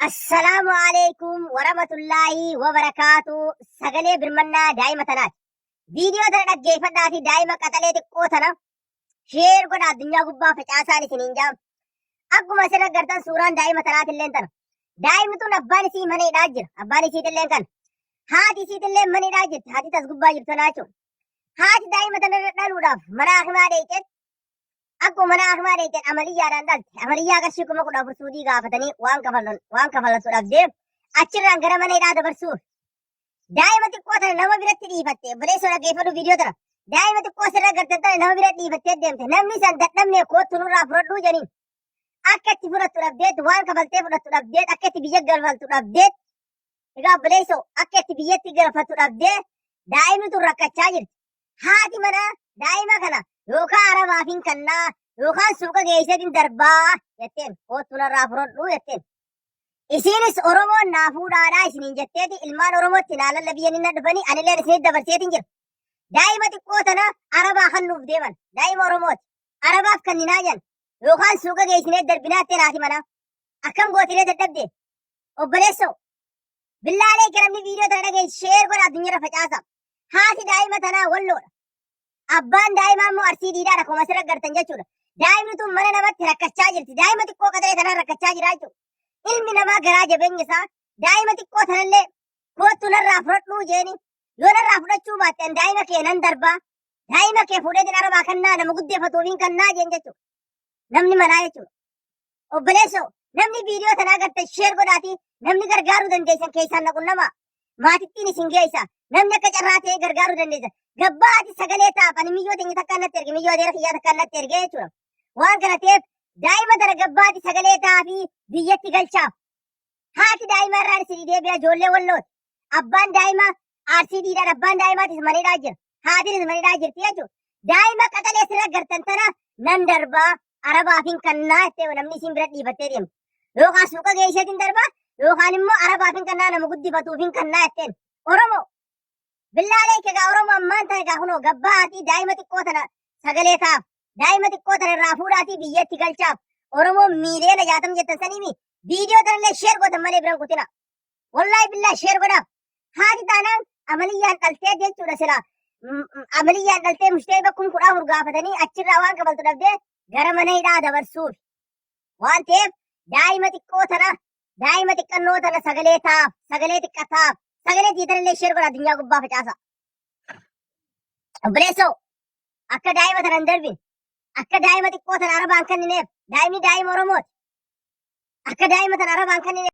Assalaamu alaikum warahmatullaahi wabarakaatu. Sagalee birmannaa daa'ima tanaati. Viidiyoo tana dhaggeeffadhaa fi daa'ima qaxalee xiqqoo tana sheer godha addunyaa gubbaa facaasaan isiniin jaam. Akkuma isin agartan suuraan daa'ima tanaatilleen tana. Daa'imni tun abbaan isii mana hidhaa jira. Abbaan isiitilleen kana. Haati isiitillee mana hidhaa jirti. Haati tas gubbaa jirtu tanaa jechuudha. Haati daa'ima tana dhaluudhaaf mana hakimaa dheeyxeet akkuma mana hakimaa dheeyxeen amaliyyaadhaan dhalte. Amaliyyaa qarshii 14,000 suudii gaafatanii waan kafalan waan kafalansu dhabdee achirraan gara mana hidhaa dabarsuuf. Daa'ima xiqqoo tana nama biratti dhiifatte. Obboleessoo dhaggeeffadhu viidiyoo tana. Daa'ima xiqqoo sirra gartan tana nama bira dhiifattee deemte. Namni san dadhabne koottu nurraa fudhadhuu jedhaniin. Akka itti fudhattu dhabdeet waan kafaltee fudhattu dhabdeet akka itti biyya galfaltu dhabdeet. Egaa obboleessoo akka itti biyyatti galfattu dhabdee daa'imni tun rakkachaa jirti. Haati manaa daa'ima kana yookaan arabaaf hin kannaa yookaan suuqa geesseetiin darbaa jetteen koottu narraa fudhadhuu jetteen. Isiinis Oromoon naa fuudhaadhaa isiniin jetteeti ilmaan Oromootti naa lallabiyyan inni dhufanii anilleen isinitti dabarseetiin jira. Daa'ima xiqqoo tana Arabaa kannuuf deeman. Daa'ima Oromooti. Arabaaf kanninaa jedhan. Yookaan suuqa geessinee darbinaa jettee haati manaa. Akkam gootiree dadhabde? Obboleessoo. Billaalee namni viidiyoo tana dhageessu sheer godha addunyaarra facaasa. Haati daa'ima tanaa walloodha. Abbaan daa'imaa immoo arsii diidaadha akkuma asirra gartan jechuudha. Daa'imni tun mana namatti rakkachaa jirti. Daa'ima xiqqoo qaxalee tanaan rakkachaa jira jechuudha. Ilmi namaa garaa jabeenya isaa daa'ima xiqqoo tanallee koottu narraa fudhadhuu jeeni. Yoo narraa fudhachuu baatte an daa'ima kee nan darbaa. Daa'ima kee fuudheetiin arabaa kannaa nama guddeeffatuufiin kannaa jeen jechuudha. Namni manaa jechuudha. Obboleessoo namni viidiyoo tana agartan sheer godhaatii namni gargaaruu dandeessan keessaan na qunnamaa. Maatittiin isin geessa. Namni akka carraa ta'ee gargaaruu dandeessa. Gabbaa ati sagalee taaf ani miyyoo teenya takkaan natti erge miyyoo adeera kiyyaa takkaan natti erge jechuudha. Waan kana ta'eef daa'ima tana gabbaa ati sagalee taafii biyyatti galchaaf. Haati daa'ima irraan isin deebi'a ijoollee wallooti. Abbaan daa'ima Arsii diidhaan abbaan daa'imaatis maniidhaa jira. Haatinis maniidhaa jirti jechuudha. Daa'ima qaxalee sirra gartan tana nan darbaa arabaaf hin kannaa jettee namni isiin bira dhiifattee deemtu. Yookaan suuqa geesseetiin darbaa yookaan immoo arabaaf hin kannaa nama guddifatuuf hin kannaa jetteen. Oromoo billaalee egaa Oromoo ammaan tana egaa kunoo gabbaatii daa'ima xiqqoo tana sagalee taaf daa'ima xiqqoo tana irraa fuudhaatii biyyatti galchaaf Oromoo miiliyoona 60 jettan saniimi viidiyoo tanallee sheer gootan malee biran kutina. Wallaahi billaa sheer godhaaf. Haati taanaan amaliyyaan dhaltee jechuudha silaa. Amaliyyaan dhaltee mushtee bakkum 14 gaafatanii achirraa waan kafaltu dhabdee gara mana hidhaa dabarsuuf. Waan ta'eef daa'ima xiqqoo tana daa'ima xiqqannoo tana sagalee taaf sagalee xiqqataaf sagalee tiitanillee sheer godha addunyaa gubbaa facaasa. Obboleessoo akka daa'ima tana hin darbin akka daa'ima xiqqoo tana arabaan kennineef daa'imni daa'ima Oromooti. Akka daa'ima tana arabaan kennineef.